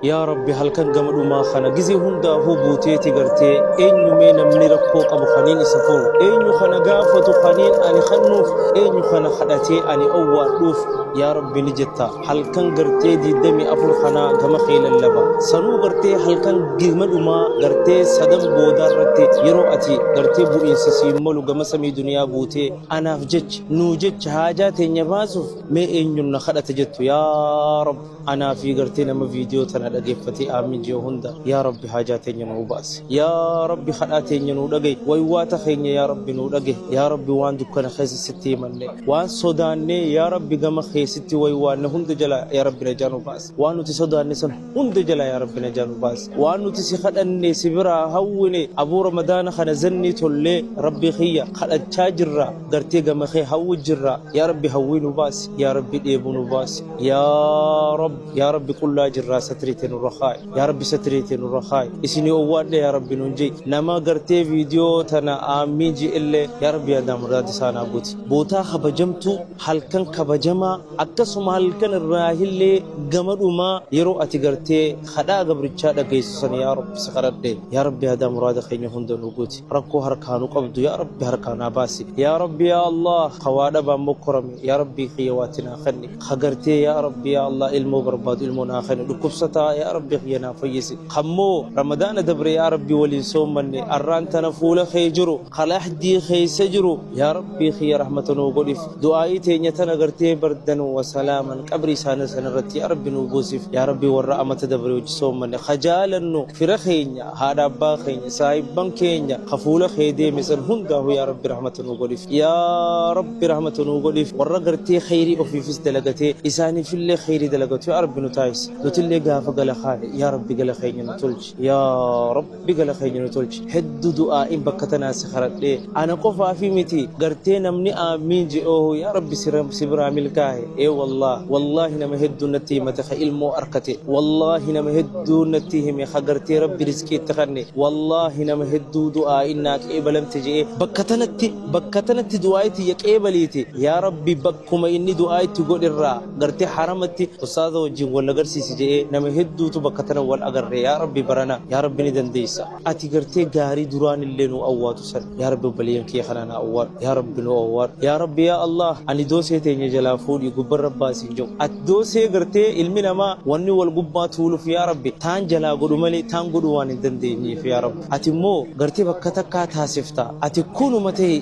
Yaa Rabbi, halkan gama dhumaa kana gizee hundaafuu buuteeti gartee eenyu mee namni rakkoo qabu kaniin isa furu, eenyu kana gaafatu kaniin ani kannuuf, eenyu kana kadhatee ani owwaadhuuf, yaa Rabbi ni jetta. Halkan gartee 24 kanaa gama kee lallaba. Sanuu gartee halkan gama dhumaa gartee sadan boodaa irratti yeroo ati gartee bu'iinsa siin malu gama samii duniyaa buutee anaaf jecha, nuu jecha, haajaa teenya baasuuf mee eenyun na kadhata jettu, yaa Rabbi, anaa fi gartee nama viidiyoo tana dhageeffatee aamin jee hunda, yaa Rabbi, haajaa teenya nuu baasi. Yaa Rabbi, kadhaa teenya nuu dhagahi. Waywaata keenya, yaa Rabbi, nuu dhagahi. Yaa Rabbi, waan dukkana keessa sitti himanne, waan sodaannee, yaa Rabbi, gama kee sitti waywaanne hunda jala, yaa Rabbi, najaa nu baasi. Waan nuti sodaanne san hunda jala, yaa Rabbi, najaa nu baasi. Waan nuti si kadhanne, si biraa hawwine, abuu Ramadaana kana zannii tollee, Rabbi kiyya, kadhachaa jirra, gartee gama kee hawwu jirra. Yaa Rabbi, hawwii nu baasi. Yaa Rabbi, dheebuu nu baasi. Yaa Rabbi, yaa Rabbi, qullaa jirraa, satrii tee nurra kaa'i. Yaa Rabbi, satrii tee nurra kaa'i. Isinii owwaadhe, yaa Rabbi, nuun je'i. Nama gartee viidiyoo tana aamiin je'ellee, yaa Rabbi, yaadaa muraada isaa naa guuti. Bootaa kabajamtuu, halkan kabajamaa, akkasuma halkan irraahillee gama dhumaa yeroo ati gartee kadhaa gabrichaa dhageessu san, yaa Rabbi, si kadhadhe. Yaa Rabbi, yaadaa muraada keenya hunda nuu guuti. Rakkoo harkaa nu qabdu, yaa Rabbi, harkaa naa baasi. Yaa Rabbi, yaa Allah, ka waa dhabaan mokkorame, yaa Rabbii kiyya, waati naa kenni. Ka gartee, yaa Rabbi, yaa Allah, ilmoo barbaadu ilmoo naa kenni. Dhukkubsataa, yaa Rabbi kiyya, naa fayyisi. Kammoo Ramadaana dabre, yaa Rabbi, waliin soommanne, arraan tana fuula kee jiru, ka lahdii keessa jiru, yaa Rabbii kiyya, rahmata nuu godhif. Du'aa'ii teenya tana gartee bardan wa salaaman qabrii isaanii san irratti, yaa Rabbi, nuu buusif. Yaa Rabbi, warra amata dabre wajji soommanne, ka jaalannu, fira keenya, haadha abbaa keenya, saahibban keenya, ka fuula kee deeme san hundaahu, yaa Rabbi, rahmata nuu godhif. Yaa Rabbi, rahmata nuu godhif. Warra gartee kheyrii ofiifis dalagatee isaaniifillee kheyrii dalagatu, yaa Rabbi, nu taasisi. Nutillee gaafa gala kaane, yaa Rabbi, gala keenya nu tolchi. Yaa Rabbi, gala keenya nu tolchi. Heddu du'aa'iin bakka tanaa si kadhadhee ana qofaafi miti, gartee namni aamiin je'oohu, yaa Rabbi, si biraa milkaahe. Ee wallaah, wallaahi, nama hedduu natti himate ka ilmoo arkate. Wallaahi, nama hedduu natti hime ka gartee Rabbi rizqii itti kanne. Wallaahi, nama hedduu du'aa'iin naa qeebalamte je'ee bakka tanatti du'aa'ii tiyya qeebaliiti, yaa Rabbi, bakkuma inni du'aa itti godherraa gartee haramatti ustaaza wajjin wal agarsiisi je'ee nama hedduutu bakka tana wal agarre. Yaa Rabbi, barana, yaa Rabbi, ni dandeessa. Ati gartee gaarii duraan illee nu awwaatu san, yaa Rabbi, obboleeyyan kiyya kana na awwaadhu. Yaa Rabbi, nu awwaadhu. Yaa Rabbi, yaa Allah, ani doosee teenya jalaa fuudhii gubbarra baasiin jedhu. Ati doosee gartee ilmi namaa wanni wal gubbaa tuuluuf, yaa Rabbi, taan jalaa godhu malee taan godhuu waan hin dandeenyeef, yaa Rabbi, ati immoo gartee bakka takkaa taasifta. Ati kunuma ta'e.